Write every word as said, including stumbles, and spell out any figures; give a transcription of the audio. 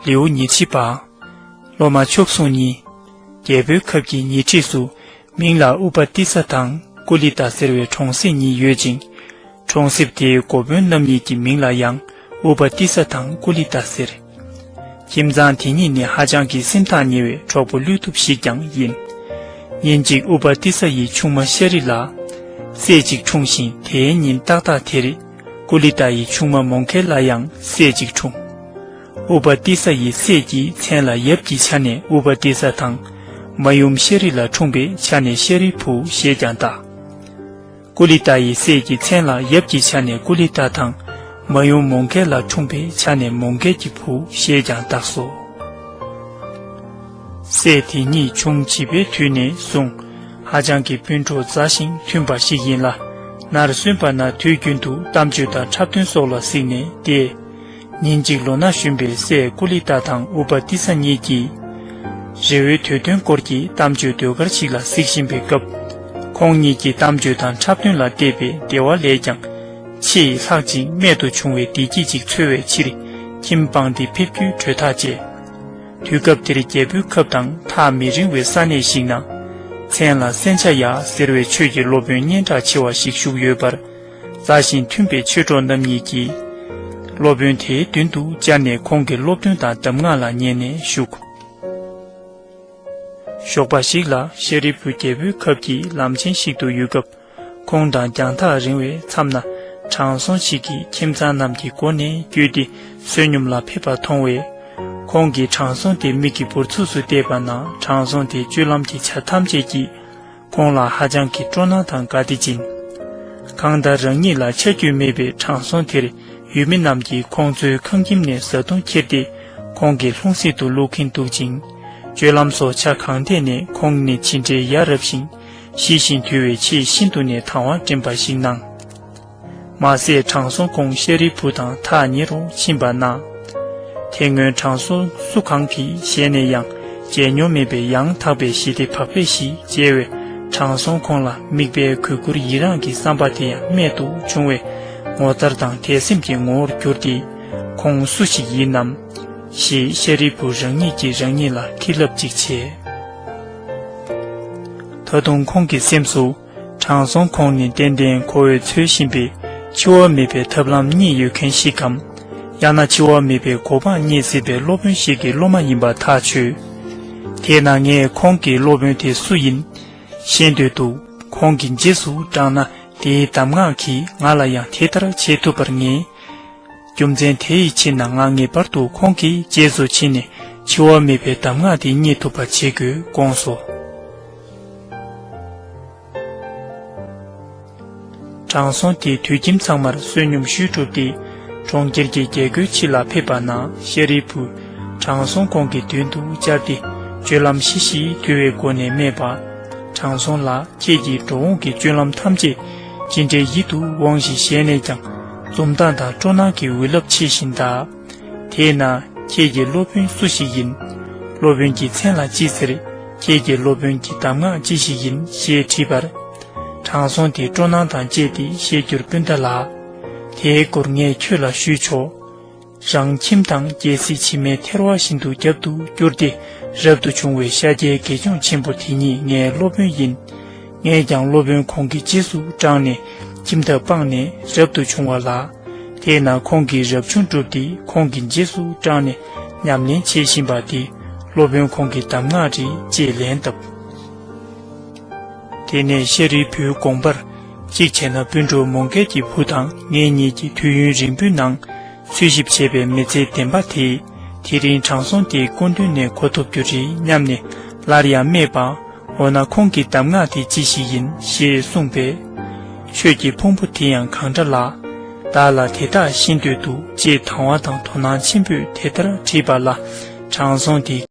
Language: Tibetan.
ལེའུ་ཉེར་གཅིག་པ། སློབ་མ་མཆོག་ཟུང་གཉིས། རྒྱལ་པོའི་ཁབ་ཀྱི་ཉེ་འཁྲིས་སུ་མིང་ལ་ཨུ་པ་ཏི་ས་དང་ཀུ་ལི་ཏ་ཟེར་བའི་གྲོང་གསེབ་གཉིས་ཡོད་ཅིང་། གྲོང་གསེབ་དེའི་འགོ་དཔོན་རྣམ་གཉིས་ཀྱི་མིང་ལ་ཡང་ཨུ་པ་ཏི་ས་དང་ཀུ་ལི་ཏ་ཟེར། ཁྱིམ་ཚང་དེ་གཉིས་ནི་ཧ་ཅང་གི་སེམས་ཐག་ཉེ་བའི་གྲོགས་པོ་བློས་ཐུབ་ཞིག་ཀྱང་ཡིན། ཉིན་གཅིག་ཨུ་པ་ཏི་ས་ཡི་ཆུང་མ་ཤ་རི་ལ་སྲས་གཅིག་འཁྲུངས་ཤིང་། དེའི་ཉིན་ཏག་ཏག་དེར་ཀུ་ལི་ཏ་ཡི་ཆུང་མ་མོང་ཁེ་ལ་ཡང་སྲས་གཅིག་འཁྲུངས། ཨུ་པ་ཏི་ས་ཡི་སྲས་ཀྱི་མཚན་ལ་ཡབ་ཀྱི་ཆ་ནས་ཨུ་པ་ཏི་ས་དང་། མ་ཡུམ་ཤ་རི་ལ་འཁྲུངས་པའི་ཆ་ནས་ཤ་རི་བུ་ཞེས་ཀྱང་བཏགས། ཀུ་ལི་ཏ་ཡི་སྲས་ཀྱི་མཚན་ལ་ཡབ་ཀྱི་ཆ་ནས་ཀུ་ལི་ཏ་དང་། མ་ཡུམ་མོང་ཁེ་ལ་འཁྲུངས་པའི་ཆ་ནས་མོང་ཁེ་གྱི་བུ་ཞེས་ཀྱང་བཏགས་སོ། སྲས་དེ་གཉིས་ཆུང་བྱིས་པའི་དུས་ནས་བཟུང་ཧ་ཅང་གི་སྤུན་གྲོགས་མཛའ་ཞིང་མཐུན་པ་ཞིག་ཡིན་ལ། ནར་སོན་པ་ན་དུས་རྒྱུན་དུ་གཏམ་བརྗོད་དང་འཁྲབ་སྟོན་སོགས་ལ་གཟིགས་ནས་བསྡད། ཉིན་གཅིག་ལོ་ན་གཞོན་པའི་སྲས་ཀུ་ལི་ཏ་དང་ཨུ་པ་ཏི་ས་གཉིས་ཀྱིས། རི་བོའི་དུས་སྟོན་སྐོར་གྱི་གཏམ་བརྗོད་ཟློས་གར་ཞིག་ལ་གཟིགས་བཞིན་པའི་སྐབས། ཁོང་གཉིས་ཀྱི་གཏམ་བརྗོད་དང་འཁྲབ་སྟོན་ལ་བལྟས་པའི་བདེ་བ་ལས་ཀྱང་། ཆེས་ལྷག་ཅིང་རྨད་དུ་བྱུང་བའི་བདེ་སྐྱིད་ཅིག་འཚོལ་བའི་ཕྱིར། ཁྱིམ་སྤངས་ཏེ་ཕེབས་རྒྱུའི་གྲོས་ཐག་བཅད། དུས་སྐབས་དེར་རྒྱལ་པོའི་ཁབ་དང་ཐག་མི་རིང་བའི་ས་གནས་ཤིག་ན། མཚན་ལ་སན་ཆ་ཡ་ཟེར་བའི་ཆོས་ཀྱི་སློབ་དཔོན་སྙན་གྲགས་ཆེ་བ་ཞིག་བཞུགས་ཡོད་པར། མཛའ་ཞིང་མཐུན་པའི་ཆོས་གྲོགས་རྣམ་གཉིས་ཀྱིས། སློབ་དཔོན་དེའི་མདུན་དུ་བཅར་ནས་ཁོང་གི་སློབ་སྟོན་དང་གདམས་ངག་ལ་ཉན་ནས་བཞུགས། ཞོགས་པ་ཞིག་ལ་ཤ་རི་བུ་རྒྱལ་པོའི་ཁབ་ཀྱི་ལམ་ཆེན་ཞིག་ཏུ་ཡོད་སྐབས། ཁོང་དང་རྒྱང་ཐག་རིང་བའི་མཚམས་ན་དྲང་སྲོང་ཞིག་གིས་ཁྱིམ་ཚང་རྣམས་ཀྱི་སྒོ་ནས་བརྒྱུད་དེ་བསོད་སྙོམས་ལ་ཕེབས་པ་མཐོང་བས། ཁོང་གིས་དྲང་སྲོང་དེ་མིག་གི་འབུར་ཚུགས་སུ་བལྟས་པ་ན། དྲང་སྲོང་དེ་སྤྱོད་ལམ་གྱི་ཆ་ཐམས་ཅད་ཀྱིས་ཁོང་ལ་ཧ་ཅང་གི་སྤྲོ་སྣང་དང་དགའ་བདེ་སྦྱིན། གང་ལྟར་རང་ཉིད་ལ་ཆ་རྒྱུས་མེད་པའི་དྲང་སྲོང་དེར་ཡུལ་མི་རྣམས་ཀྱིས་ཁོང་ཚོའི་ཁང་ཁྱིམ་ནས་བཟའ་བཏུང་ཁྱེར་ཏེ། ཁོང་གི་ལྷུང་བཟེད་དུ་བླུག་གིན་འདུག་ཅིང་། སྤྱོད་ལམ་སོགས་ཆ་གང་ཐད་ནས་ཁོང་ནི་ཇི་འདྲའི་ཡ་རབས་ཤིང་། ཤེས་བཞིན་དུལ་བའི་ཆེས་ཤིན་ཏུ་ནས་དང་བ་འདྲེན་པ་ཞིག་སྣང་། མ་ཟད་དྲང་སྲོང་ཁོང་ཤ་རིའི་བུ་དང་ཐག་ཉེ་རུ་ཕྱིན་པ་ན། དེ་སྔོན་དྲང་སྲོང་སུ་གང་གིས་ཞལ་ནས་ཡང་མཇལ་མྱོང་མེད་པའི་ཡང་དག་པའི་ཞི་བདེ་བག་ཕེབས་ཤིག་མཇལ་བས། དྲང་སྲོང་ཁོང་ལ་དམིགས་པའི་གུས་བཀུར་ཡི་རངས་ཀྱི་བསམ་པ་དེ་ཡང་རྨད་དུ་བྱུང་བའི་ངོ་མཚར་དང་དད་སེམས་ཀྱི་ངོ་བོར་གྱུར་ཏེ། ཁོང་སུ་ཞིག་ཡིན་ནམ། ཞེས་ཤ་རིའི་བུ་རང་ཉིད་ཀྱིས་རང་ཉིད་ལ་ཁྲིད་ལབ་ཅིག་བྱས། ད་དུང་ཁོང་གི་སེམས་སུ། དྲང་སྲོང་ཁོང་ནི་ཏན་ཏན་ཁོ་བོས་འཚོལ་བཞིན་པའི་འཆི་བ་མེད་པའི་ཐབས་ལམ་རྙེད་ཡོད་མཁན་ཞིག་གམ། ཡང་ན་འཆི་བ་མེད་པའི་གོ་འཕང་རྙེད་སྲིད་པའི་སློབ་དཔོན་ཞིག་གི་སློབ་མ་ཡིན་པ་ཐག་ཆོད། དེས་ན་ངས་ཁོང་གི་སློབ་དཔོན་དེ་སུ་ཡིན། ཤེས་འདོད་འདུག་ཁོང་གི་རྗེས་སུ་འབྲངས་ན་དེའི་གདམས་ངག་གིས་ང་ལ་ཡང་དེ་ལྟར་བྱེད་ཐུབ་པར་ངེས། རྒྱུ་མཚན་དེ་ཡི་ཕྱིར་ན་ང་ངེས་པར་དུ་ཁོང་གི་རྗེས་སུ་ཕྱིན་ནས་འཆི་བ་མེད་པའི་གདམས་ངག་དེ་རྙེད་ཐུབ་པ་བྱེད་དགོས་དགོངས་སོ། དྲང་སྲོང་དེ་དུད་ཁྱིམ་ཚང་མར་བསོད་སྙོམས་ཞུས་གྲུབ་སྟེ། གྲོང་ཁྱེར་གྱི་རྒྱལ་སྒོའི་ཕྱི་ལ་ཕེབས་པ་ན་ཤ་རིའི་བུས་དྲང་སྲོང་ཁོང་གི་མདུན་དུ་བཅར་ཏེ་སྤྱོད་ལམ་ཞི་ཞིང་དུལ་བའི་སྒོ་ནས་སྨྲས་པ། དྲང་སྲོང་ལགས། ཁྱེད་ཀྱི་འགྲོ་འོང་གི་སྤྱོད་ལམ་ཐམས་ཅད་ཇི་འདྲའི་ཡིད་དུ་འོང་ཞིང་། གཞན་ནས་ཀྱང་འཛུམ་མདངས་དང་སྤྲོ་སྣང་གི་འོད་རླབས་མཆེད་བཞིན་གདའ། དེས་ན་ཁྱེད་ཀྱི་སློབ་དཔོན་སུ་ཞིག་ཡིན། སློབ་དཔོན་གྱི་མཚན་ལ་ཅི་ཟེར། ཁྱེད་ཀྱི་སློབ་དཔོན་གྱི་གདམས་ངག་ཅི་ཞིག་ཡིན་ཞེས་དྲིས་པར། དྲང་སྲོང་དེས་སྤྲོ་སྣང་དང་བཅས་ཏེ་བཤད་རྒྱུར། སྤུན་ཟླ་ལགས། དེའི་སྐོར་ངས་ཁྱོད་ལ་ཞུས་ཆོག་རང་ཁྱིམ་དང་རྒྱལ་སྲིད་ཕྱི་མའི་ཐལ་བ་བཞིན་དུ་རྒྱབ་ཏུ་བསྐྱུར་ཏེ་རབ་ཏུ་བྱུང་བའི་ཤཱཀྱའི་དགེ་སྦྱོང་ཆེན་པོ་དེ་ཉིད་ངའི་སློབ་དཔོན་ཡིན། ངས་ཀྱང་སློབ་དཔོན་ཁོང་གི་རྗེས་སུ་འབྲངས་ནས་ཁྱིམ་ཐབ་སྤངས་ནས་རབ་ཏུ་བྱུང་བ་ལགས། དེས་ན་ཁོང་གིས་རབ་བྱུང་བསྒྲུབས་ཏེ་ཁོང་གི་རྗེས་སུ་འབྲངས་ནས་ཉམས་ལེན་བྱེད་བཞིན་པ་འདི་སློབ་དཔོན་ཁོང་གི་གདམས་ངག་རེད་ཅེས་ལན་བཏབ། དེ་ནས་ཤཱ་རིའི་བུས་དགོངས་པར། གཅིག་བྱས་ན་སྤུན་གྲོགས་མོང་གལ་གྱི་བུ་དང་ངེད་གཉིས་ཀྱིས་དུས་ཡུན་རིང་པོའི་ནང་འཚོལ་ཞིབ་བྱས་པའི་མི་ཚེ་བདེན་པ་དེས་དེ་རིང་དྲང་སྲོང་དེའི་སྐུ་མདུན་ནས་གོ་ཐུབ་རྒྱུ་རེད་སྙམ་ནས་སླར་ཡང་སྨྲས་པ། འོ་ན་ཁོང་གི་གདམས་ངག་དེ་ཅི་ཞིག་ཡིན་ཞེས་གསུངས་པས། ཆོས་ཀྱི་ཕུང་པོ་དེ་ཡང་གང་འདྲ་ལགས། བདག་ལ་དེ་དག་ཤེས་འདོད་འདུག་ཅེས་དང་བ་དང་དོ་སྣང་ཆེན་པོས་དེ་ལྟར་དྲིས་པ་ལ། དྲང་སྲོང་དེས།